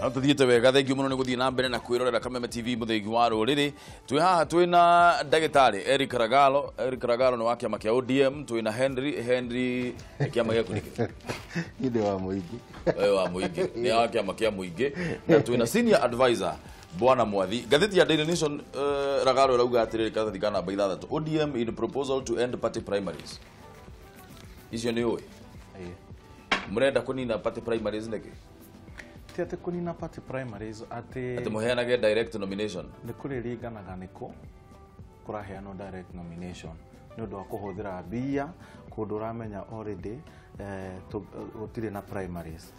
No tuthiĩte wega, thengiũ mũno nĩ gũthiĩ na mbere na kwĩrorera Kameme TV, mũthĩgi wa rũrĩrĩ. Twĩ haha twĩna ndagĩtarĩ Eric Ragalo. Eric Ragalo nĩ wa kĩama kĩa ODM. Twĩna Henry. Henry, kĩama gĩaku nĩ kĩrĩkũ? Niĩ wa mũingĩ. Wewe wa mũingĩ, nĩ wa kĩama kĩa mũingĩ. Na twĩna senior advisor Bwana Mwathi. Ngathĩti ya Daily Nation, Ragalo, ĩrauga atĩrĩrĩ, karatathi ka namba 6, "ODM in proposal to end party primaries." Icio nĩ ũĩ mũrenda kũnina party primaries nĩkĩ? Ti atĩ kũnina party primaries, atĩ Atĩ mũheanage direct nomination. Nĩ kũrĩringanaga nĩkũ kũraheanwo direct nomination, nĩ ũndũ wa kũhũthĩra mbia kũndũ ũramenya already gũtirĩ na primaries.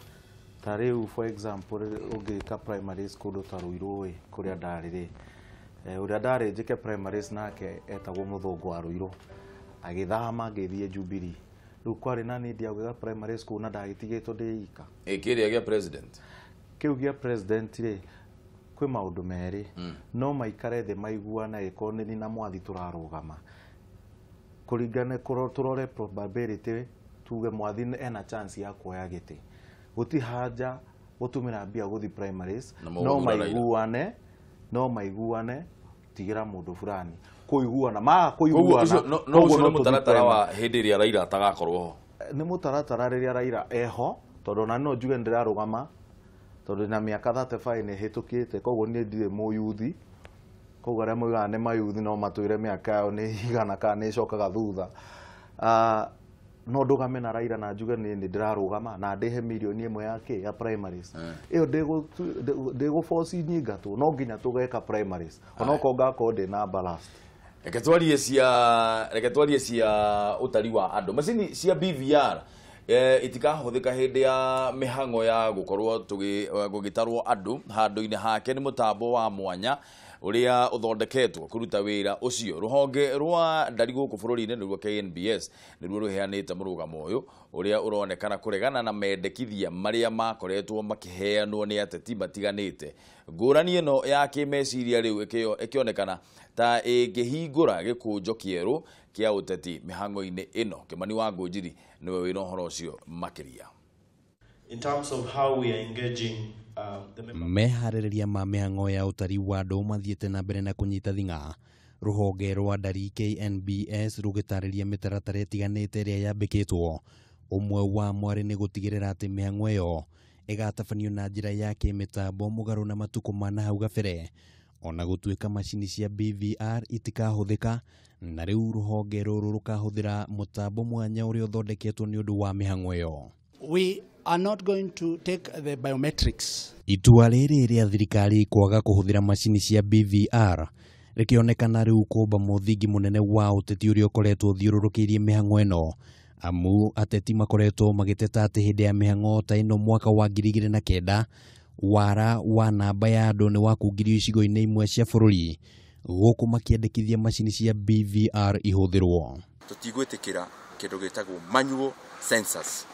Ta rĩu, for example, ũngĩka primaries kũndũ ta Ruiru ĩ, kũrĩa ndarĩ rĩ, ũrĩa ndarĩ njĩke primaries nake etagwo Mũthũngũ wa Ruiru, agĩthama agĩthiĩ Jubilee. Rĩu kwarĩ na need ya gwĩka primaries kũu na ndagĩtigĩtwo ndĩ ika. Ĩ kĩrĩa gĩa president? Kĩu gĩa president rĩ, kwĩ maũndũ merĩ no maikare thĩ maiguane. Ĩkorwo nĩ na Mwathi tũrarũgama, kũringana tũrore probability, tuge Mwathi ena chance ya kuoya gĩtĩ, gũti haja gũtũmĩra mbia gũthi primaries. Na No mũgũthura Raila. maiguane, no maiguane tigĩra mũndũ fulani kũiguana maga Koguo kũiguana. ũcio no Koguo ũcio nĩ no tũthiĩ mũtaratara wa primary. hĩndĩ ĩrĩa Raila atagakorwo ho. Nĩ mũtaratara rĩrĩa Raila eho, tondũ ona no njuge ndĩrarũgama tondũ na mĩaka 35 nĩ ĩhĩtũkĩte, koguo niĩ ndirĩ mũyuthi. Koguo arĩa moigaga nĩ mayuthi no matwĩre mĩaka yao nĩ igana kana nĩ ĩcokaga thutha. Ah, no ndũgame na Raila na njuge niĩ nĩ ndĩrarũgama na ndĩhe mirioni 1 ya kĩ ya primaries ĩyo, ndĩgũboci nyingatwo, no nginya tũgeka primaries onokorwo ngakorwo ndĩ na ballast. Reke twarie cia ũtari wa andũ. Macini cia BVR itikahũthĩka hĩndĩ ya mĩhang'o ya gũkorwo gũgĩtarwo andũ. Handũ-inĩ hake nĩ mũtambo wa mwanya ũrĩa ũthondeketwo kũruta wĩra ũcio. Rũhonge rwa ndari gũkũ bũrũri-inĩ, nĩruo KNBS, nĩruo rũheanĩte mũrũgamo ũyũ ũrĩa ũronekana kũregana na mendekithia marĩa makoretwo makĩheanwo nĩ ateti matiganĩte. Ngũrani ĩno ya kĩmeciria rĩu ĩkĩonekana ta ĩngĩhingũra gĩkũnjo kĩerũ kĩa ũteti mĩhang'o-inĩ ĩno. Kĩmani wa Ngũnjiri nĩwe wĩna ũhoro ũcio makĩria. In terms of how we are engaging the member Meharĩrĩria ma mĩhang'o ya ũtari wa andũ mathiĩte na mbere na kũnyita thing'a, rũhonge rwa ndari KNBS rũgĩtarĩria mĩtaratara ĩtiganĩte ĩrĩa yambĩkĩtwo. Ũmwe wa mwarĩ nĩ gũtigĩrĩra atĩ mĩhang'o ĩyo ĩgatabanio na njĩra ya kĩmĩtambo, mũgarũ na matukũ ma na hau gabere. Ona gũtuĩka macini cia BVR itikahũthĩka, na rĩu rũhonge rũrũ rũkahũthĩra mũtambo mwanya ũrĩa ũthondeketwo nĩ ũndũ wa mĩhang'o ĩyo. We are not going to take the biometrics. Itua rĩrĩ rĩa thirikari kwaga kũhũthĩra macini cia BVR rĩkĩonekana rĩu kũmba mũthingi mũnene wa ũteti ũrĩa ũkoretwo ũthiũrũrũkĩirie mĩhang'o ĩno, amu ateti makoretwo magĩteta atĩ hĩndĩ ya mĩhang'o ta ĩno mwaka wa 2009, wara wa namba ya andũ nĩ wakungirio icigo-inĩ imwe cia bũrũri, gũkũ makĩendekithia macini cia BVR ihũthĩrwo. Tũtigwĩtĩkĩra kĩndũ gĩtagwo manual census.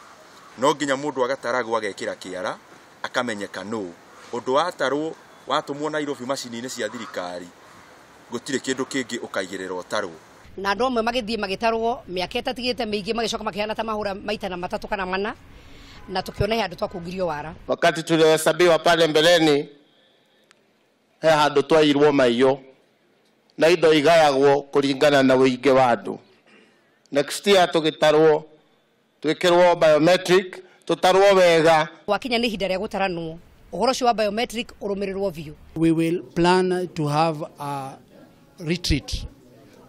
No nginya mũndũ agataragwo, agekĩra kĩara, akamenyeka nũ. Ũndũ watarwo watũmwo Nairobi macini-inĩ cia thirikari, gũtirĩ kĩndũ kĩngĩ ũkaigĩrĩra ũtarwo. Na andũ amwe magĩthiĩ magĩtarwo mĩaka ĩtatigĩte mĩingĩ, magĩcoka makĩhana ta mahũra maita na matatũ kana mana, na tũkĩona he handũ twakungirio wara. Wakati tulihesabiwa pale mbeleni, he handũ twairwo maiyo na indo igayagwo kũringana na ũingĩ wa andũ. Next year tũgĩtarwo twĩkĩrwo biometric, tũtarwo wega. Wakinya nĩ ihinda rĩa gũtaranwo, ũhoro ũcio wa biometric ũrũmĩrĩrwo biũ. We will plan to have a retreat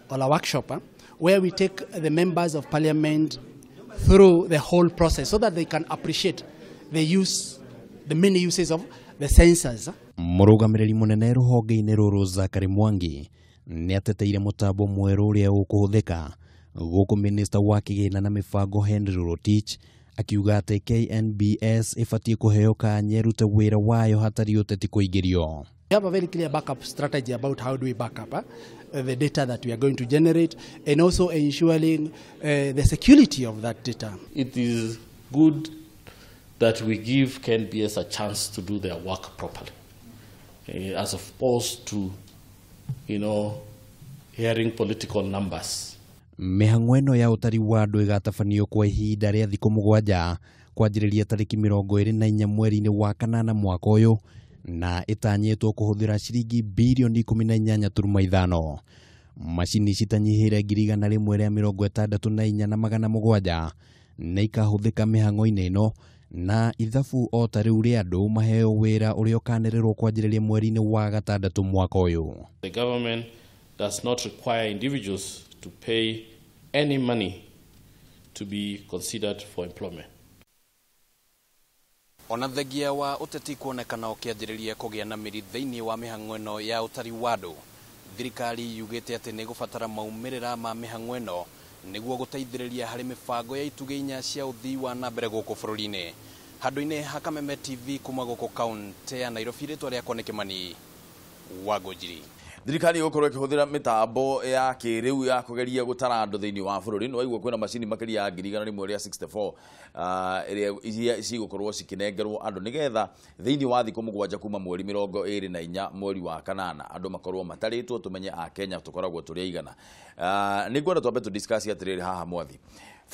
or a workshop where we take the members of parliament through the whole process so that they can appreciate the use, the many uses of the sensors. Mũrũgamĩrĩri mũnene rũhonge-inĩ rũrũ Zakari Mwangi nĩ ateteire mũtambo mwerũ ũrĩa ũkũhũthĩka, gũkũ minista wa kĩgĩna na mĩbango Henry Rotich akiuga atĩ KNBS ĩbatiĩ kũheo kanya ĩrute wĩra wayo hatarĩ ũteti kũingĩrio. We have a very clear backup strategy about how do we back up the data that we are going to generate and also ensuring the security of that data. It is good that we give KNBS a chance to do their work properly, as opposed to hearing political numbers. Mĩhang'o ĩno ya ũtari wa andũ ĩgatabanio kwa ihinda rĩa thikũ 7. kwanjĩrĩria tarĩki 24 mweri-inĩ wa kanana mwaka ũyũ na ĩtanyĩtwo kũhũthĩra ciringi birioni 18.5. Macini citanyihĩire 164,700 nĩ ikahũthĩka mĩhang'o-inĩ ĩno na ithabu o ta rĩu rĩa andũ maheo wĩra ũrĩa ũkanĩrĩrwo kwanjĩrĩria mweri-inĩ wa gatandatũ mwaka ũyũ. The government does not require individuals to pay any money to be considered for employment. Ona thengia wa ũteti kuonekana ũkĩanjĩrĩria kũgĩa na mĩri thĩinĩ wa mĩhang'o ĩno ya ũtari wa andũ, thirikari yugĩte atĩ nĩ ĩgũbatara maumĩrĩra ma mĩhang'o ĩno nĩguo gũteithĩrĩria harĩ mĩbango ya itugĩ inya cia ũthii wa na mbere gũkũ bũrũri-inĩ. Handũ-inĩ ha Kameme TV kuma gũkũ kaunti ya Nairobi, rĩtwa rĩakwa nĩ Kĩmani wa Ngũnjiri. Thirikari ĩgũkorwo ĩkĩhũthĩra mĩtambo ya kĩrĩu ya kũgeria gũtara andũ thĩinĩ wa bũrũri. Nĩ waigua kwĩna macini makĩria ya 164 iria cigũkorwo cikĩnengerwo andũ nĩgetha thĩinĩ wa thikũ 7 kuma mweri 24 mweri wa kanana andũ makorwo matarĩtwo, tũmenye a Kenya tũkoragwo tũrĩ aigana. Nĩ ngwenda twambe tũ discuss atĩrĩrĩ haha mwathi,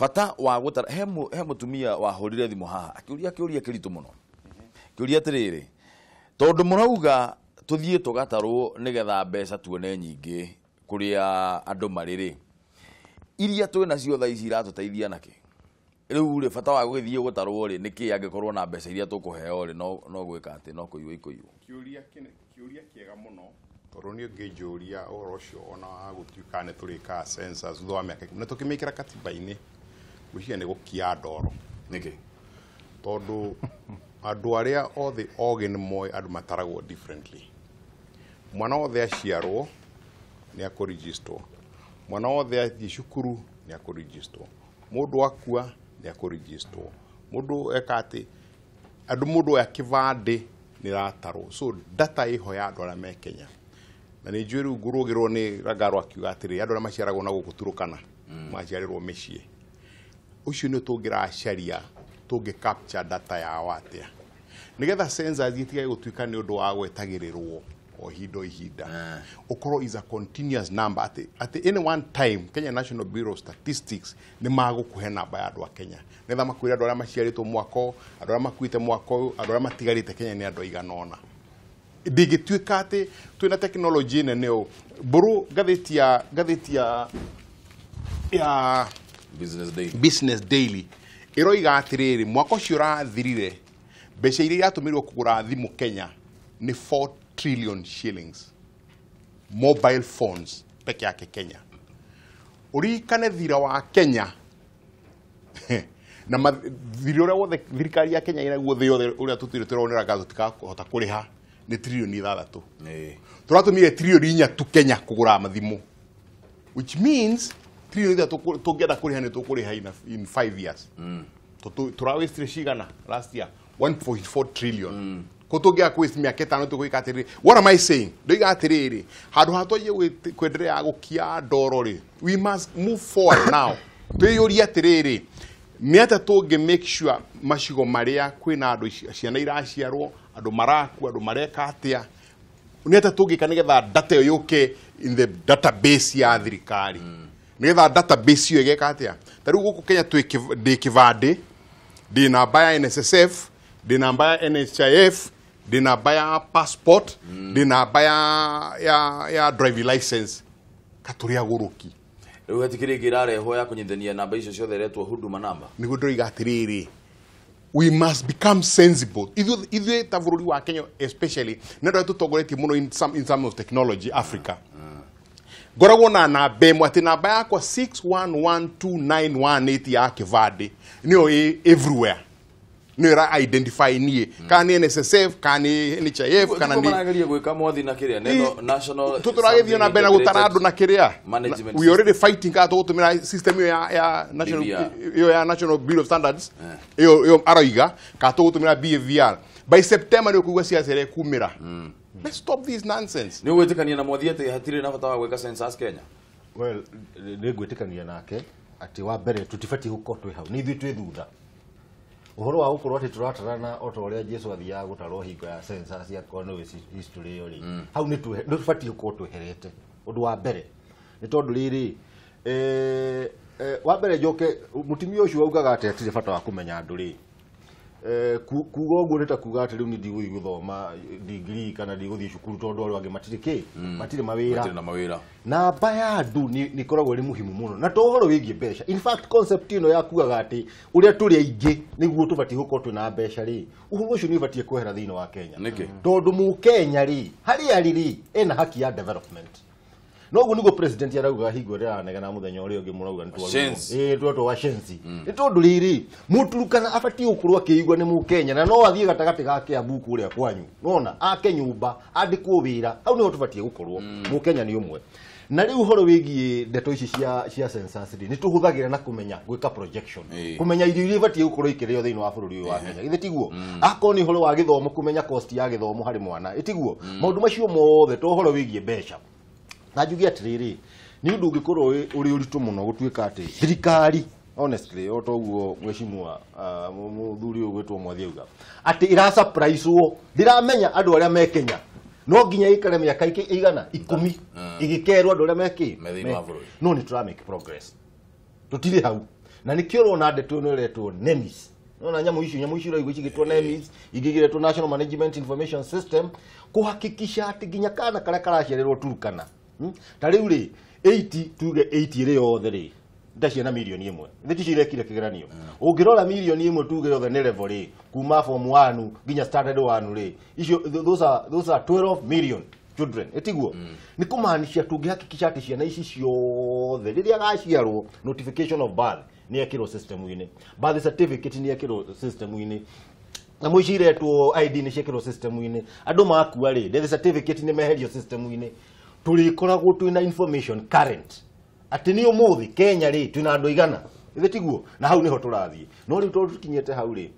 bata wa gũtara. He mũtumia wahũrire thimũ haha akĩũria kĩũria kĩritũ mũno, kĩũria atĩrĩrĩ, tondũ mũrauga tuthiĩ tũgatarwo nĩgetha mbeca tuone nyingĩ kũrĩa andũ marĩ rĩ, iria twĩ nacio thaa ici iratũteithia nakĩ? Rĩu rĩ, bata wa gũgĩthiĩ gũtarwo rĩ nĩkĩ angĩkorwo na mbeca iria tũkũheo rĩ no gwĩka atĩ no kũiywo ikũiywo? Kĩũria kĩega mũno, tondũ niĩ ngĩnjũria ũhoro ũcio ona wa gũtuĩka nĩ tũrĩkaga census thutha wa mĩaka 10 na tũkĩmĩkĩra katiba-inĩ, ngwĩciria nĩ gũkia ndoro. Nĩkĩ? Tondũ andũ arĩa othe ogĩ nĩ moĩ andũ mataragwo differently. Mwana wothe aciarwo nĩ akũrigistwo, mwana wothe athiĩ cukuru nĩ akũrigistwo, mũndũ akua nĩ akũrigistwo, mũndũ eka atĩ andũ mũndũ oya kĩbandĩ nĩ ĩratarwo. So data ĩho ya andũ arĩa me Kenya. Na nĩ njũĩ rĩu ngũrũgĩrwo nĩ Rangaro akiuga atĩrĩ, andũ arĩa maciaragwo na gũkũ Turukana maciarĩrwo mĩciĩ, ũcio nĩ tũngĩracaria tũngĩ capture data yao atĩa nĩgetha census itigage gũtuĩka nĩ ũndũ wa gwetagĩrĩrwo o ihinda o ihinda, ũkorwo is a continuous number atĩ any one time Kenya National Bureau of Statistics nĩ magũkũhe namba ya andũ a Kenya nĩgetha makwĩre andũ arĩa maciarĩtwo mwaka ũyũ, andũ arĩa makuĩte mwaka ũyũ, andũ arĩa matigarĩte Kenya nĩ andũ aigana ũna. Ndingĩtuĩka atĩ twĩna tekinoronjĩ nene ũũ. Mbũrũ ngathĩti ya Business Daily ĩroiga atĩrĩrĩ, mwaka ũcio ũrathirire mbeca iria iratũmĩrwo kũgũra thimũ Kenya nĩ 4 trillion shillings, mobile phones peke yake Kenya. Ũririkane thira wa Kenya na thira ũrĩa wothe thirikari ya Kenya ĩnaguo thĩ yothe ũrĩa tũtũire tũronera tũtikahota kũrĩha nĩ trilioni 6. Tũratũmire trilioni 4 tu Kenya kũgũra mathimũ, which means trilioni 3 tũngĩenda kũrĩha nĩ tũkũrĩha in 5 years. Tũrawastire cigana last year? 1.4 trillion. Kũtũngĩa kwĩ mĩaka 5 tũgwĩka atĩrĩrĩ. What am I saying? Ndoiga atĩrĩrĩ, handũ ha twanjie kwenderea gũkia ndoro rĩ, we must move forward now. Twĩyũrie atĩrĩrĩ, nĩ atĩa tũngĩ make sure macigo marĩa kwĩna andũ, ciana iraciarwo, andũ marakua, andũ mareka atĩa, nĩ atĩa tũngĩka nĩgetha data ĩyo yũke in the database ya thirikari, nĩgetha database ĩyo ĩgeka atĩa. Ta rĩu gũkũ Kenya ndĩ kĩbandĩ, ndĩ namba ya NSSF, ndĩ namba ya NHIF, ndĩ namba ya passport, ndĩ namba ya driving license, katũrĩ agũrũki. Rĩu hatikĩrĩ ĩngĩ ĩrarehwo ya kũnyitithania namba icio ciothe ĩretwo Huduma Namba. Nĩguo ndĩroiga atĩrĩrĩ, we must become sensible. Ithuĩ ta bũrũri wa Kenya especially, nĩ andũ arĩa tũtongoretie mũno in terms of technology Africa. Ngoragwo na namba ĩmwe atĩ namba yakwa 6112918 ya kĩbandĩ nĩyo ĩ everywhere, nĩyo ĩra identify niĩ, kana nĩ NSSF, kana nĩ NHIF, kana nĩ marageria gwĩka mwathi na kĩrĩa neno national tũtũragĩthiĩ na mbere na gũtara andũ na kĩrĩa we already fighting kana tũgũtũmĩra system ĩyo ya national ĩyo ya National Bureau of Standards ĩyo aroiga kana tũgũtũmĩra BVR by September nĩ ũkũigua ciaca ĩrĩa ĩkumĩra. Let's stop this nonsense. Nĩ ũgwĩtĩkania na mwathi atĩ hatirĩ na bata wa gwĩka census Kenya? Well, nĩ ngwĩtĩkania nake atĩ wa mbere tũtibatiĩ gũkorwo twĩ hau, nĩ ithuĩ twĩ thutha. Ũhoro wa gũkorwo atĩ tũratarana o ta ũrĩa Jesu athiaga gũtarwo hingo ya census akorwo nĩ history ĩyo rĩ, hau nĩ tũbatiĩ gũkorwo tweherete. Ũndũ wa mbere nĩ tondũ rĩrĩ, wa mbere njoke mũtumia ũcio augaga atĩ hatirĩ bata wa kũmenya andũ rĩ, Kuga ũguo nĩ ta kuga atĩ rĩu nĩ ndigũthiĩ gũthoma degree kana ndigũthiĩ cukuru tondũ arĩa angĩ matirĩ kĩ, matirĩ mawĩra. Matirĩ na mawĩra. Namba ya andũ nĩ ĩkoragwo ĩrĩ muhimu mũno na to ũhoro wĩgiĩ mbeca. In fact concept ĩno ya kugaga atĩ ũrĩa tũrĩ aingĩ nĩguo tũbatiĩ gũkorwo twĩna mbeca rĩ, ũhoro ũcio nĩ ũbatiĩ kwehera thĩinĩ wa Kenya. Nĩkĩ? Tondũ mũkenya rĩ, harĩa arĩ rĩ, ena haki ya development. No ũguo nĩguo president arauga hingo ĩrĩa aranegena mũthenya ũrĩa ũngĩ mũrauga nĩ Shenzi. twatwo wa shenzi. Nĩ tondũ rĩrĩ, mũturukana abatiĩ gũkorwo akĩigua nĩ mũkenya na no athiĩ gatagatĩ ga Kiambu kũrĩa kwanyu. Nona ake nyũmba, andĩkwo wĩra, hau nĩho tũbatiĩ gũkorwo. Mũkenya nĩ ũmwe. Na rĩu ũhoro wĩgiĩ ndeto ici cia census rĩ, nĩ tũhũthagĩra na kũmenya gwĩka projection. Kũmenya irio iria ibatiĩ gũkorwo ikĩrĩo thĩinĩ wa bũrũri ũyũ wa Kenya. Githĩ tiguo? Akorwo nĩ ũhoro wa gĩthomo, kũmenya cost ya gĩthomo harĩ mwana, ĩtiguo? Maũndũ macio mothe to ũhoro wĩgiĩ mbeca. Na njuge atĩrĩrĩ, nĩ ũndũ ũngĩkorwo ũrĩ ũritũ mũno gũtuĩka atĩ thirikari honestly o toguo mheshimiwa mũthuri ũyũ gwĩtwo Mwathi auga atĩ ĩra surprise-wo, ndĩramenya andũ arĩa me Kenya no nginya ĩikare mĩaka ĩigana 10 ĩgĩkerwo andũ arĩa me kĩ Me thĩinĩ wa bũrũri. No nĩ tũra make progress, tũtirĩ hau. Na nĩkĩo ũrona ndeto ĩno ĩretwo NEMIS. Nona nyamũ icio ũraigua cigĩtwo NEMIS, ingĩ igetwo National Management Information System, kũhakikisha atĩ nginya kana karĩa karaciarĩrwo Turkana. Ta rĩu rĩ, 80 tuge 80 ĩrĩ yothe rĩ, nda ciana mirioni 1. Ithe ticio irekire kĩgeranio. Ũngĩrora mirioni 1 tuge yothe nĩ level rĩ, kuma form 1 nginya standard 1 rĩ, icio those are 12 million children. Ĩtiguo? Nĩ kũmaanisha tũngĩhakikisha atĩ ciana ici ciothe rĩrĩa gaciarwo, notification of birth nĩ yekĩrwo system-inĩ, birth certificate nĩ yekĩrwo system-inĩ, nyamũ ici iretwo ID nĩ ciekĩrwo system-inĩ, andũ makua rĩ, death certificate nĩ meherio system-inĩ, tũrĩkoragwo twĩna information current atĩ nĩ ũmũthĩ Kenya rĩ twĩna andũ aigana. Ithe tiguo? Na hau nĩho tũrathiĩ. No rĩu tondũ tũkinyĩte hau rĩ,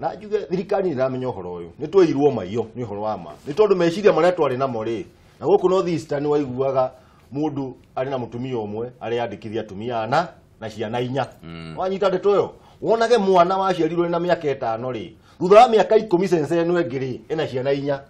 na njuge thirikari nĩ ĩramenya ũhoro ũyũ, nĩ tweirwo maiyo nĩ ũhoro wa ma, nĩ tondũ meciria marĩa twarĩ namo rĩ, na gũkũ North Eastern waiguaga mũndũ arĩ na mũtumia ũmwe areyandĩkithia atumia ana na ciana 4. Wanyita ndeto ĩyo, wonage mwana waciarirwo na mĩaka 5 rĩ, thutha wa mĩaka 10 cense ĩno ĩngĩ rĩ, ĩna ciana 4.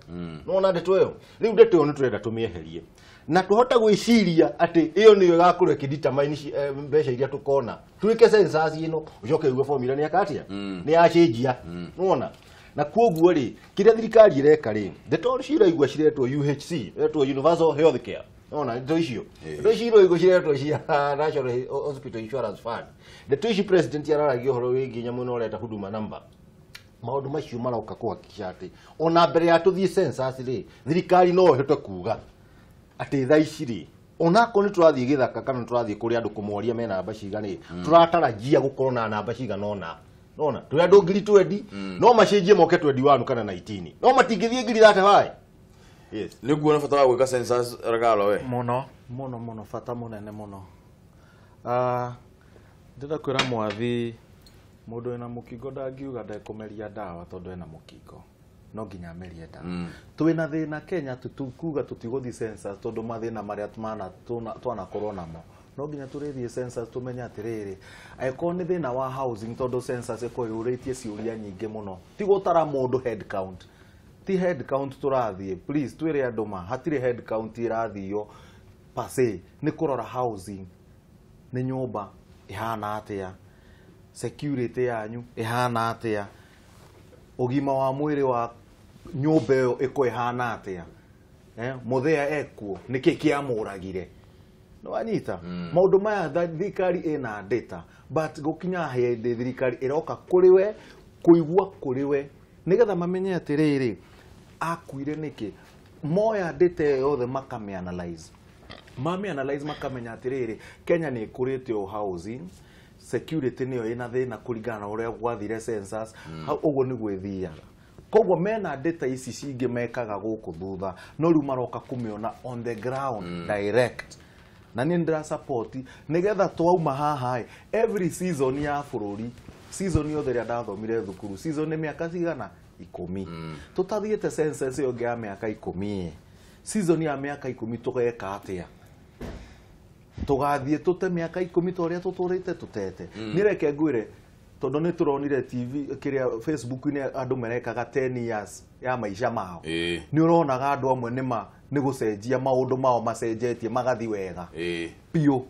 Nĩwona ndeto ĩyo? Rĩu ndeto ĩyo nĩ tũrenda tũmĩeherie na tũhote gwĩciria atĩ ĩyo nĩyo ĩgakorwo ĩkĩdetermine mbeca iria tũkona. Twĩke census ĩno, ũcoke uge formula nĩ yaka atĩa? Nĩ yacenjia. Nĩwona? Na koguo rĩ, kĩrĩa thirikari ĩreka rĩ, ndeto ciraigua ciretwo UHC, iretwo Universal Health Care. Nĩwona ndeto icio? Ndeto ici iraigua ciretwo cia National Hospital Insurance Fund. Ndeto ici president araragia ũhoro wĩgiĩ nyamũ ĩno ũreta Huduma Number. Maũndũ macio maroka kũhakikisha atĩ ona mbere ya tũthiĩ census rĩ, thirikari no ĩhote kuga atĩ thaa ici rĩ, onakorwo nĩ tũrathiĩ gĩthaka kana nĩ tũrathiĩ kũrĩ andũ kũmoria me namba cigana rĩ, tũratarajia gũkorwo na namba cigana ũna. Nona tũrĩ andũ 20,000, no macenjie moke 21 kana 19, no matingĩthiĩ 35. Yes. Nĩ nguona bata wa gwĩka census Regalo we. Mũno mũno mũno, bata mũnene mũno. Ndĩrenda kwĩra Mwathi, mũndũ wĩna mũkingo ndangiuga ndekũmeria ndawa tondũ ena mũkingo, no nginya amerie ndawa. Twĩna thĩna Kenya, tũkuga tũtigũthiĩ census tondũ mathĩna marĩa twanakorwo namo, no nginya tũrĩthiĩ census tũmenye atĩrĩrĩ, angĩkorwo nĩ thĩna wa housing, tondũ census ĩkoragwo yũrĩtie ciũria nyingĩ mũno, ti gũtara mũndũ head count, ti head count tũrathiĩ, please twĩre andũ ma hatirĩ head count ĩrathio per se, nĩ kũrora housing, nĩ nyũmba ĩhana atĩa, security yanyu ĩhana atĩa, ũgima wa mwĩrĩ wa nyũmba ĩyo ĩko ĩhana atĩa, mũthea ekuo nĩkĩ kĩamũragire. Nĩwanyita? Maũndũ maya thirikari ĩna data, but gũkinya hĩndĩ thirikari ĩroka kũrĩ we kũigua kũrĩ we nĩgetha mamenye atĩrĩrĩ akuire nĩkĩ. Moya data ĩyo yothe makamĩanalyze, mamĩanalyze makamenya atĩrĩrĩ Kenya nĩ ĩkũrĩte o housing security nĩyo ĩna thĩna kũringana na ũrĩa gwathire census. Hau ũguo nĩguo ĩthiaga. Koguo mena data ici cingĩ mekaga gũkũ thutha, no rĩu maroka kũmĩona on the ground direct. Na niĩ ndĩra support nĩgetha twauma haha ĩ, every season ya bũrũri, season yothe ĩrĩa ndathomire thukuru, season nĩ mĩaka cigana? 10. Tũtathiĩte census ĩyo ĩngĩ ya mĩaka 10 ĩ, season ya mĩaka 10 tũgeka atĩa? Tũgathiĩ tũte mĩaka 10 ta ũrĩa tũtũrĩte tũtete. Niĩ reke ngwĩre, tondũ nĩ tũronire TV kĩrĩa Facebook-inĩ andũ marekaga 10 years ya maica mao. Nĩ ũronaga andũ amwe nĩma nĩ gũcenjia maũndũ mao macenjetie magathiĩ wega biũ.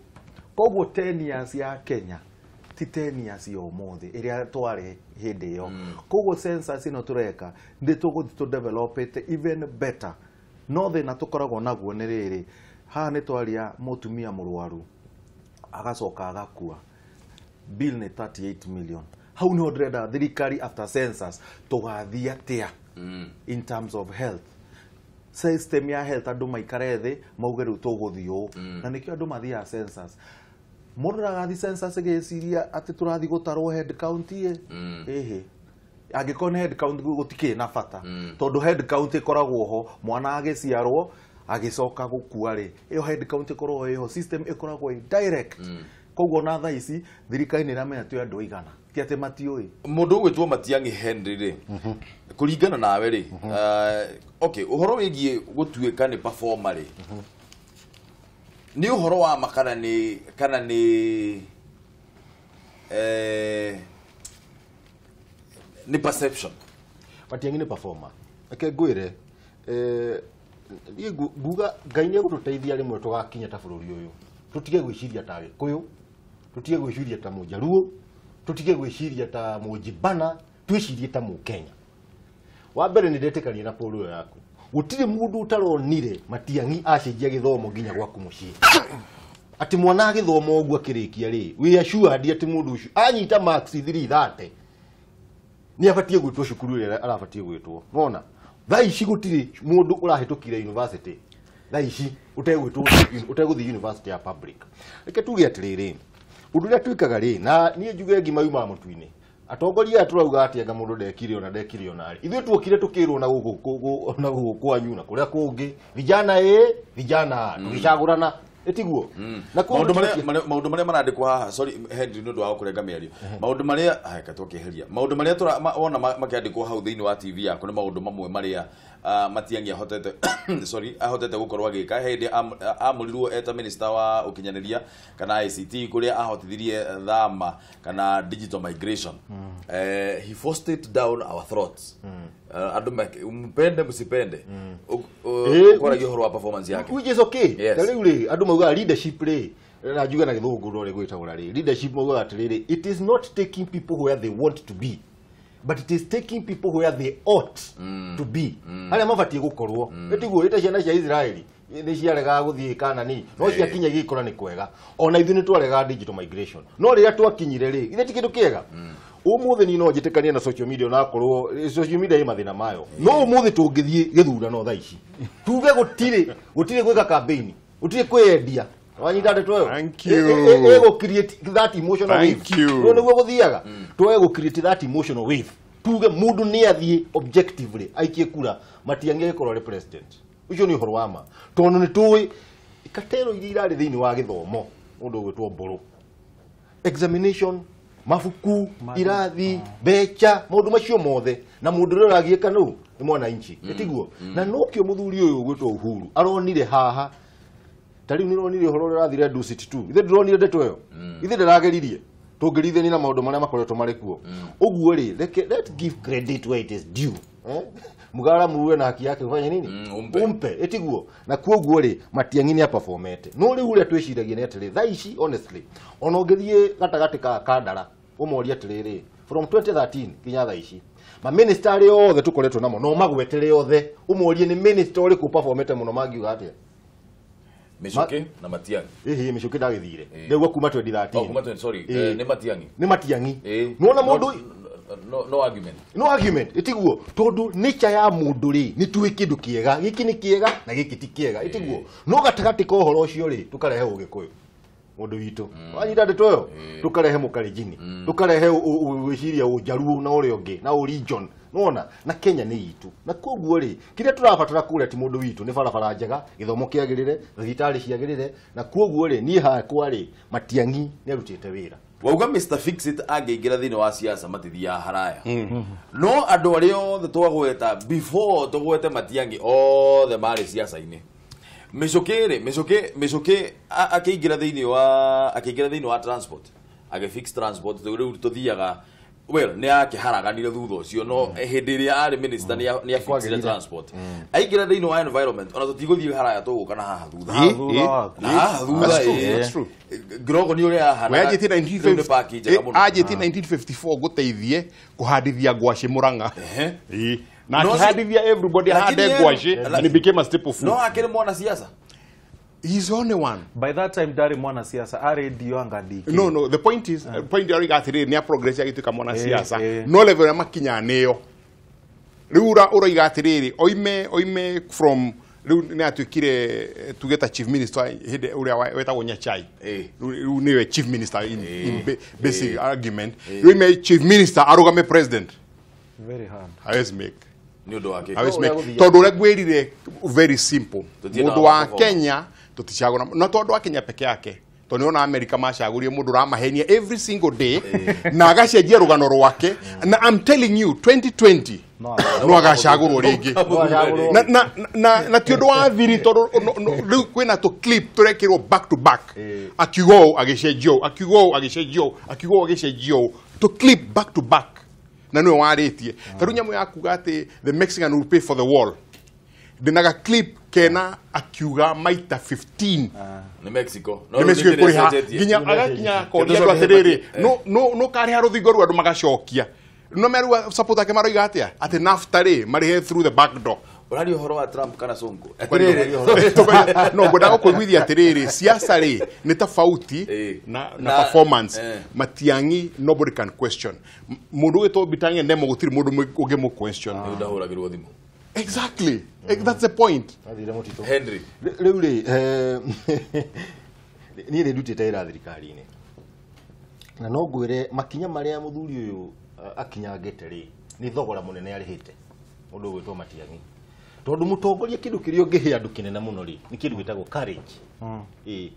Koguo 10 years ya Kenya Ti 10 years ya ũmũthĩ ĩrĩa twarĩ hĩndĩ ĩyo. Koguo census ĩno tũreka nĩ tũgũthiĩ tũ develop it even better. No thĩna tũkoragwo naguo nĩ rĩrĩ, haha nĩ twaria mũtumia mũrwaru agacoka agakua, bill nĩ 38 million. Hau nĩho ndĩrenda thirikari after census tũgathiĩ atĩa in terms of health system ya health, andũ maikare thĩ mauge rĩu tũgũthiĩ ũũ. Na nĩkĩo andũ mathiaga census. Mũndũ ndagathi census agĩciria atĩ tũrathiĩ gũtarwo head count ĩ. Ĩhĩ, angĩkorwo nĩ head count gũtikĩrĩ na bata, tondũ head count ĩkoragwo ho mwana agĩciarwo agĩcoka gũkua rĩ, ĩyo head count ĩkoragwo ĩho, system ĩkoragwo ĩ direct. Koguo na thaa ici thirikari nĩ ĩramenya twĩ andũ aigana, ti atĩ matiũĩ. Mũndũ ũgwĩtwo Matiang'i Henry rĩ, kũringana nawe rĩ, okay, ũhoro wĩgiĩ gũtuĩka nĩ performer rĩ, nĩ ũhoro wa ma kana nĩ nĩ perception? Matiang'i nĩ performer. Reke ngwĩre, niĩ nguga Ngai nĩ egũtũteithia rĩmwe tũgakinya ta bũrũri ũyũ tũtige gwĩciria ta Gĩkũyũ, tũtige gwĩciria ta Mũjaruo, tũtige gwĩciria ta Mũnjimbana, twĩcirie ta Mũkenya. Wa mbere nĩ ndetĩkania na polo ĩyo yaku, gũtirĩ mũndũ ũtaronire Matiang'i acenjia gĩthomo nginya gwaku mũciĩ, atĩ mwana agĩthoma ũguo akĩrĩkia rĩ, wĩ assured atĩ mũndũ ũcio anyita marks 330 nĩ abatiĩ gwĩtwo cukuru ĩrĩa arabatiĩ gwĩtwo. Nona thaa ici gũtirĩ mũndũ ũrahĩtũkire university thaa ici ũtegwĩtwo, ũtegũthiĩ university ya public. Reke tuge atĩrĩrĩ, ũndũ ũrĩa twĩkaga rĩ, na niĩ njuge ngima yumaga mũtu-inĩ. Atongoria aya tũrauga atĩ anga mũndũ ndekire ona ndekire ona rĩ, ithuĩ tuokire tũkĩrwo na gũkũ na gũkũ kwanyu na kũrĩa kũngĩ, vijana ĩ vijana A, tũgĩcagũrana, ĩtiguo? Na koguo Maũndũ marĩa maũndũ marĩa marandĩkwo haha, sorry Henry nĩ ũndũ wa gũkũrenga mĩario, maũndũ marĩa reke twakĩeheria maũndũ marĩa wona makĩandĩkwo hau thĩinĩ wa TV yaku nĩ maũndũ mamwe marĩa Matiang'i ahotete, sorry, ahotete gũkorwo agĩka hĩndĩ amũrirwo eta minister wa ũkinyanĩria kana ICT, kũrĩa ahotithirie thama kana digital migration. He forced it down our throats. Andũ mpende msipende, ũkwaragia ũhoro wa performance yake. Which is okay. Yes. Ta rĩu rĩ, andũ maugaga leadership rĩ, na njuge na gĩthũngũ no rĩ gwĩtagũra rĩ, leadership maugaga atĩrĩrĩ, it is not taking people where they want to be, but it is taking people where they ought to be, harĩa mabatiĩ gũkorwo. Ĩtiguo? Ĩta ciana cia Israeli nĩ ciaregaga gũthiĩ Kanani, no ciakinya igĩkora nĩ kwega. Ona ithuĩ nĩ twaregaga digital migration, no rĩrĩa twakinyire rĩ, ithe ti kĩndũ kĩega. Ũmũthĩ niĩ no njĩtĩkanie na social media, onakorwo social media ĩ mathĩna mayo, no ũmũthĩ tũngĩthiĩ gĩthurano thaa ici tuge gũtirĩ gwĩka campaign, gũtirĩ kwĩyendia, wanyita ndeto ĩyo? Thank you. Ĩgũ create that emotional wave. Thank you. Rĩu nĩguo gũthiaga twoe gũ create that emotional wave, tuge mũndũ nĩ athiĩ objectively aikie kura, Matiang'i agĩkorwo arĩ president. Ũcio nĩ ũhoro wa ma, tondũ nĩ tũĩ ikatero iria irarĩ thĩinĩ wa gĩthomo, mũndũ ũgwĩtwo Mbũrũ, examination, mabuku, irathi, mbeca, maũndũ macio mothe, na mũndũ ũrĩa ũragiĩka nũ nĩ mwananchi, ĩtiguo? Na nokĩo mũthuri ũyũ ũgwĩtwo Uhuru aronire haha ta rĩu nĩronire ũhoro ũrĩa ũrathire Dusit 2. Ithe ndĩronire ndeto ĩyo, ithe ndĩrageririe tũngĩrithania na maũndũ marĩa makoretwo marĩ kuo ũguo rĩ. Reke let give credit where it is due, eh? Mgara muue na haki yake ufanye nini? Umpe. Umpe, ĩtiguo? Na kuoguo rĩ, Matiang'i nĩ aperformete, no rĩu ũrĩa twĩciragia nĩ atĩrĩ, thaa ici honestly, ona ũngĩthiĩ gatagatĩ ka kandara ũmorie atĩrĩrĩ, from 2013 nginya thaa ici, maminista arĩa othe tũkoretwo namo, no magwetere othe, ũmorie nĩ minister ũrĩkũ performete mũno, mangiuga atĩa? Michuki na Matiang'i. Ĩhĩ, Mĩcũkĩ ndagĩthire, ndauga kuma 2013. Oh, kuma 20, sorry. Ĩĩ. Nĩ Matiang'i. Nĩ Matiang'i. Nĩwona Nĩwona mũndũ no argument. No argument, ĩtiguo? Tondũ nature ya mũndũ rĩ, nĩ tuĩ kĩndũ kĩega, gĩkĩ nĩ kĩega na gĩkĩ ti kĩega, ĩtiguo? No gatagatĩ ka ũhoro ũcio rĩ, tũkarehe ũgĩkũyũ mũndũ witũ, wanyita ndeto ĩyo? Tũkarehe mũkarenjini, tũkarehe gwĩciria ũnjaruo na ũrĩa ũngĩ na ũregion, nona na Kenya nĩ itũ. Na koguo rĩ, kĩrĩa tũrabatara kũrĩa ti mũndũ witũ, nĩ barabara njega, gĩthomo kĩagĩrĩre, thibitarĩ ciagĩrĩre. Na koguo rĩ, niĩ hakwa rĩ, Matiang'i nĩ arutĩte wĩra. Wauga Mr Fixit angĩingĩra thĩinĩ wa siasa matithiaga haraya, no andũ arĩa othe twagweta before tũgwete Matiang'i othe marĩ siasa-inĩ. Mĩcũkĩ rĩ, Mĩcũkĩ akĩingĩra thĩinĩ wa transport, agĩfix transport. Rĩu tũthiaga Well, nĩ akĩharaganire thutha ũcio no hĩndĩ ĩrĩa arĩ minister nĩ afixire transport. Aingĩra thĩinĩ wa environment ona tũtigũthiĩ haraya tũgũka na haha thutha. Na haha thutha ĩ. Grogo nĩ ũrĩa ahana. Anjĩtie 1954 gũteithie kũhandithia ngwacĩ Murang'a. Na akĩhandithia everybody ahande ngwacĩ and it became a staple food. No akĩrĩ mwana siasa. He's the only one. By that time ndari mwana siasa ari ndio anga DK. No, the point is point ya atĩrĩrĩ nĩ a progress agĩtuĩka mwana siasa. No level ya makinya nĩyo. Rĩu ũroiga atĩrĩrĩ oime from rĩu nĩ atuĩkire tuge ta chief minister hĩndĩ ũrĩa wetagwo Nyachai. Rĩu nĩwe chief minister in basic argument. Rĩu oime chief minister arũgame president. Very hard. Hawezi make. Nĩ ũndũ wake. Hawezi make. Tondũ ũrĩa ngwĩrire very simple. Mũndũ wa Kenya tuticagura no tondu wa Kenya peke yake tondu ona America macagurie mundu ramahenia every single day na agacenjia rugano rwake na I'm telling you 2020 no agacagurwo ringi na ti undu wa thiri tondu riu kwina tu clip turekirwo back to back akiuga ũũ agĩcenjia ũũ akiuga ũũ agĩcenjia ũũ akiuga ũũ agĩcenjia ũũ tu clip back to back na niwe warĩtie ta rĩu nyamũ ya kuga atĩ the Mexican will pay for the wall ndinaga clip kena akiuga maita 15 ni Mexico no Mexico kuriha nginya agakinya koria andu atiriri no kariha ruthingo rwa andu magacokia no meru support ake maroiga atia ati NAFTA ri marihe through the back door. Ũraria ũhoro wa Trump kana Sonko atiriri no ngwendaga kũiguithia atiriri siasa ri ni tofauti na performance. Matiang'i nobody can question mundu witwo Bitange Ndemo gutiri mundu ungi mu question ni ndahuragirwo thimu. Exactly. That's the point. Henry. Rĩu rĩ niĩ nĩ ndutĩte wĩra thirikari-inĩ na no ngwĩre makinya marĩa mũthuri ũyũ akinyangĩte rĩ nĩ thogora mũnene arĩhĩte mũndũ ũgwĩtwo Matiang'i tondũ mũtongoria kĩndũ kĩrĩa ũngĩhe andũ kĩnene mũno rĩ nĩ kĩndũ gĩtagwo courage.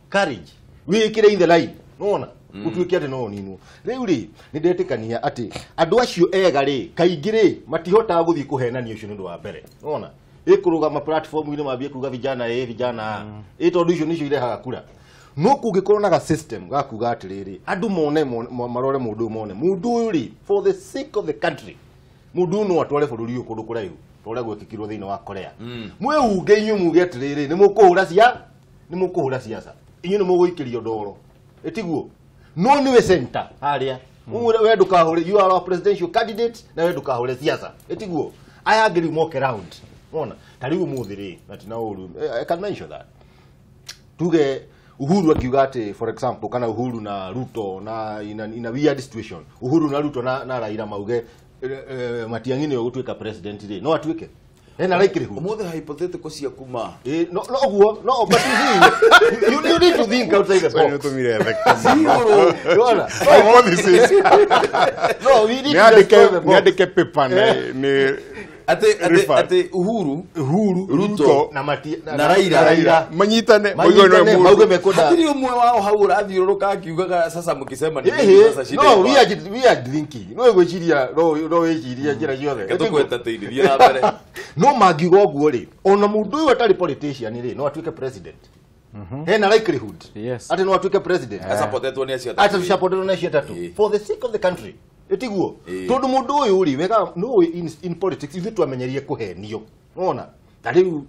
Courage wĩkĩre in the line nĩwona ũtuĩke atĩ no ũninwo. Rĩu rĩ nĩ ndetĩkania atĩ andũ acio ega rĩ kaingĩ rĩ matihotaga gũthiĩ kũhenania ũcio nĩ ũndũ wa mbere nĩwona ĩkũrũgama platform-inĩ mambie kuga vijana ĩ vijana ĩ tondũ icio nĩcio irehaga kura. No kũngĩkorwo na ga system ga kuga atĩrĩrĩ andũ mone marore mũndũ ũyũ mone mũndũ ũyũ rĩ for the sake of the country mũndũ ũyũ no atware bũrũri ũyũ kũndũ kũraihu ta ũrĩa gwekĩkirwo thĩinĩ wa Korea. Mwĩunge inyuĩ muge atĩrĩrĩ nĩ mũkũhũra ciaca inyuĩ nĩ mũgũikĩrio ndoro ĩtiguo no niwe center haria umwe we ndukahũre you are our presidential candidate na we ndukahũre siasa ĩtiguo aya angĩ rĩu moke round wona ta rĩu ũmũthĩ rĩ na tina ũru I can mention that tuge Uhuru akiuga atĩ for example kana Uhuru na Ruto na in a weird situation Uhuru na Ruto na Raila mauge Matiang'i nĩwe ũgũtuĩka president rĩ no atuĩke ena likelihood umuthi hypothetical cia kuma no no no but you need to think outside the box. Hypothesis. No, we need to niandike paper ni ate Uhuru Ruto na Raila manyitane mauge mekonda hatiri umwe wao hau urathiũrũrũka akiugaga sasa mkisema ni sasa shida. No, we are drinking no gwĩciria no wĩciria njĩra ciothe tũkwentertain na mbere no mangiuga ũguo rĩ ona mũndũ ũyũ atarĩ politician rĩ no atuĩke president. Hena likelihood ati no atuĩke president asupportetwo nĩ acio atatu asupportetwo nĩ acio atatu for the sake of the country ĩtiguo tondu mundu uyu ri wega no in politics ithuĩ twamenyerie kũhenio nona ta rĩu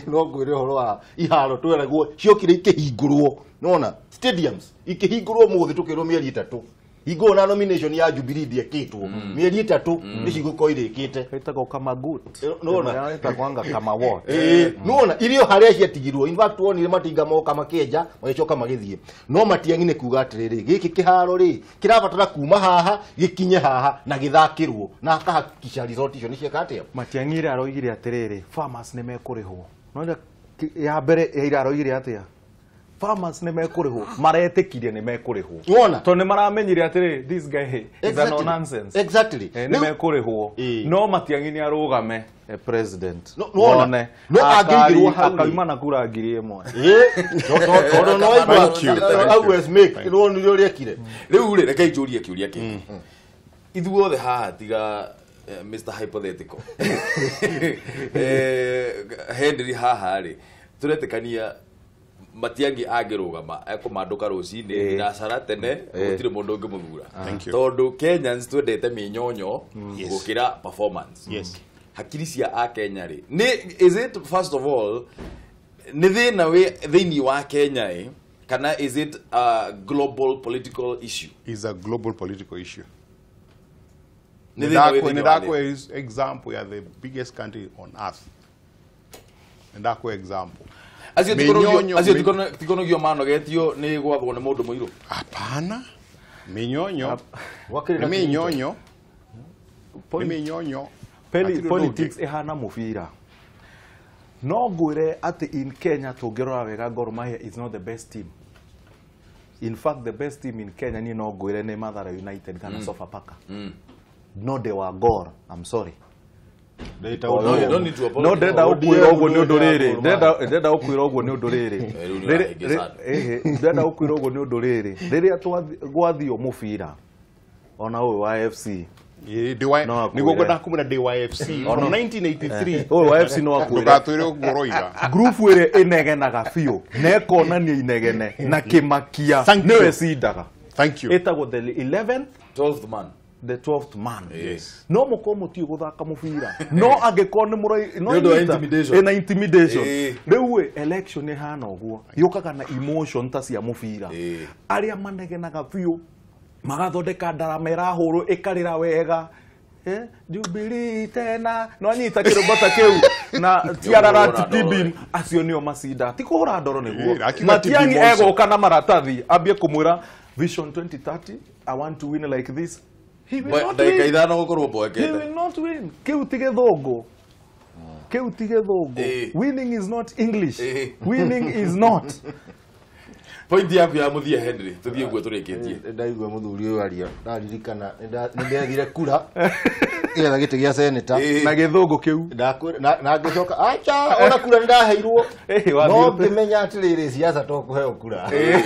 no ngwĩre ũhoro wa iharo tweragwo ciokire ikĩhingũrwo nona stadiums ikĩhingũrwo mũthĩ tũkĩrwo mĩeri ĩtatũ hingũrwo na nomination ya Jubilee ndĩekĩtwo mĩeri ĩtatũ nĩ cigũkorwo irĩkĩte ĩtagwo kamagut nona ĩtagwo kama what nona irio harĩa ciatigirwo in fact wonire matinga moka makĩenja magĩcoka magĩthiĩ no Matiang'i nĩ kuga atĩrĩrĩ gĩkĩ kĩharo rĩ kĩrabatara kuma haha gĩkinye haha na gĩthakĩrwo na akahakikisha resort icio nĩ cieka atĩa. Matiang'i ira aroigire atĩrĩrĩ farmers nĩ mekũrĩhwo no ya mbere ira aroigire atĩa farmers nĩ mekũrĩhwo maretĩkirie nĩ mekũrĩhwo tondũ nĩ maramenyire atĩrĩ this guy is a no nonsense. Exactly nĩ mekũrĩhwo no Matiang'i nĩ arũgame president none no angĩigirwo hau akauma na kura 1000 tondũ no waigua always make no nĩ ũrĩa ekire. Rĩu rĩ reke njũrie kĩũria kĩngĩ ithuothe haha tiga Mr Hypothetical Henry haha rĩ tũretĩkania Matiang'i angĩrũgama ekũmandũka rũcinĩ thinacara tene gũtirĩ mũndũ ũngĩmũthura tondũ Kenyans twendete mĩnyonyo gũkĩra performance. Yes. Hakiri cia akenya rĩ nĩ is it first of all nĩ thĩna wĩ thĩinĩ wa Kenya ĩ kana is it a global political issue? Is a global political issue. Nĩ thĩna wĩ thĩinĩ wa thĩ. Ndakwe example ya the biggest country on earth. Ndakwe example. Acio tikonogio manogetio nĩ gwathwo nĩ mũndũ mũirũ. Hapana. Minyonyo. Nĩ minyonyo. Nĩ minyonyo. Politics ihana mũbira. No ngwĩre atĩ in Kenya tũngĩrora wega Gor Mahia is not the best team. In fact the best team in Kenya niĩ no ngwĩre nĩ Mathare United kana Sofapaka. No they were Gor, I'm sorry. No ndenda ũkwĩra ũguo nĩ ũndũ rĩrĩ ndenda ũkwĩra ũguo nĩ ũndũ rĩrĩ ndenda ũkwĩra ũguo nĩ ũndũ rĩrĩ rĩrĩa gwathio mũbira ona ũyũ wa FC nĩguo ngwenda kumwĩra ndĩ wa FC from 1983 ũyũ wa FC no akwĩre ndũgatwĩre ũguo ũroiga group ĩrĩa ĩnegenaga biũ na ĩkonania inegene na kĩmakia nĩyo ĩcindaga. Thank you. Ĩtagwo the 11th 12th man. The 12th man. Yes. No mũkorwo mũtiũĩ gũthaka mũbira no angĩkorwo nĩ mũroi no ũndũ wa intimidation. Ĩna intimidation. Rĩu ĩ election ĩhana ũguo yũkaga na emotion ta cia mũbira arĩa manegenaga biũ magathondeka ndarama ĩrahũrwo ĩkarĩra wega Jubilee tena no anyita kĩrũmbo ta kĩu na tiarara TB acio nĩo macinda ti kũhũra ndoro nĩguo Matiang'i egũka na maratathi ambie kũmwĩra Vision 2030 I want to win like this. He will not win. He will not win. Kĩu ti gĩthũngũ. Kĩu ti gĩthũngũ. Winning is not English. Winning is not. Point yaku ya mũthia Henry, tũthiĩ ũguo tũrĩkĩtie. Ndaigua mũthuri ũyũ aria, ndaririkana nĩ ndethire kura getha gĩtĩ gĩa senator na gĩthũngũ kĩu. Na ngĩcoka acha ona kura nĩ ndaheirwo. No ngĩmenya atĩrĩrĩ siasa to kũheo kura. He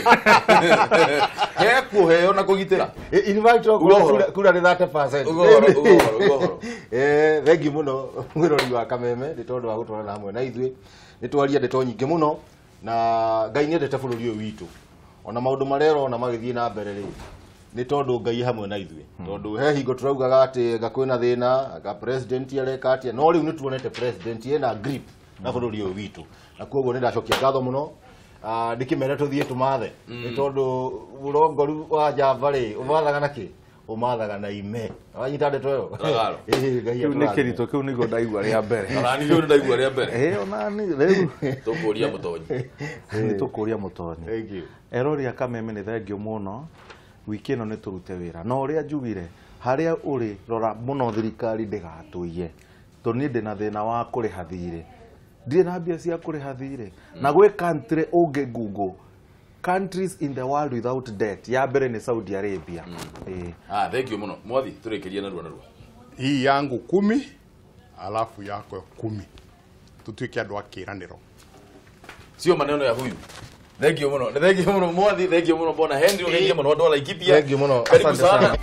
kũheo na kũgitĩra. In fact kura nĩ 30%. Thengiũ mũno mwĩrori wa Kameme nĩ tondũ wa gũtwarana hamwe na ithuĩ. Nĩ twaria ndeto nyingĩ mũno na Ngai nĩendete bũrũri ũyũ witũ. Ona maũndũ marĩa ũrona magĩthiĩ na mbere rĩ nĩ tondũ Ngai hamwe na ithuĩ. Tondũ he hingo tũraugaga atĩ anga kwĩna thĩna, anga president areka atĩa, no rĩu nĩ tuonete president ena grip na bũrũri ũyũ witũ. Na koguo nĩ ndacokia ngatho mũno. Ndĩkĩmere tũthiĩ tũmathe nĩ tondũ ũrongoru wa njamba rĩ ũmathaga na kĩ? Ũmathaga na ime. Wanyita ndeto ĩyo? Kĩu nĩ kĩritũ, kĩu nĩguo ndaigua rĩa mbere. Ona niĩ ndaigua rĩa mbere. Ona niĩ rĩu tũkũria mũtonyi. Nĩ tũkũria mũtonyi. Thank you. Erori a Kameme nĩ thengiũ mũno. Wiki ĩno nĩ tũrute wĩra. No ũrĩa njugire harĩa ũrĩ rora mũno thirikari ndĩgatũiye. Tondũ niĩ ndĩna thĩna wa kũrĩha thirĩ. Ndirĩ na mbia cia kũrĩha thirĩ. Na gwĩ country ũngĩ Google countries in the world without debt ya mbere ni Saudi Arabia. Thank you muno mwathi turikirie narua narua. Hii yangu 10 alafu yako 10 tutuike andu a kiraniro sio maneno ya huyu. Thank you muno, thank you muno mwathi, thank you muno bwana Henry, thank you muno andu a Laikipia. Thank you muno, karibu sana.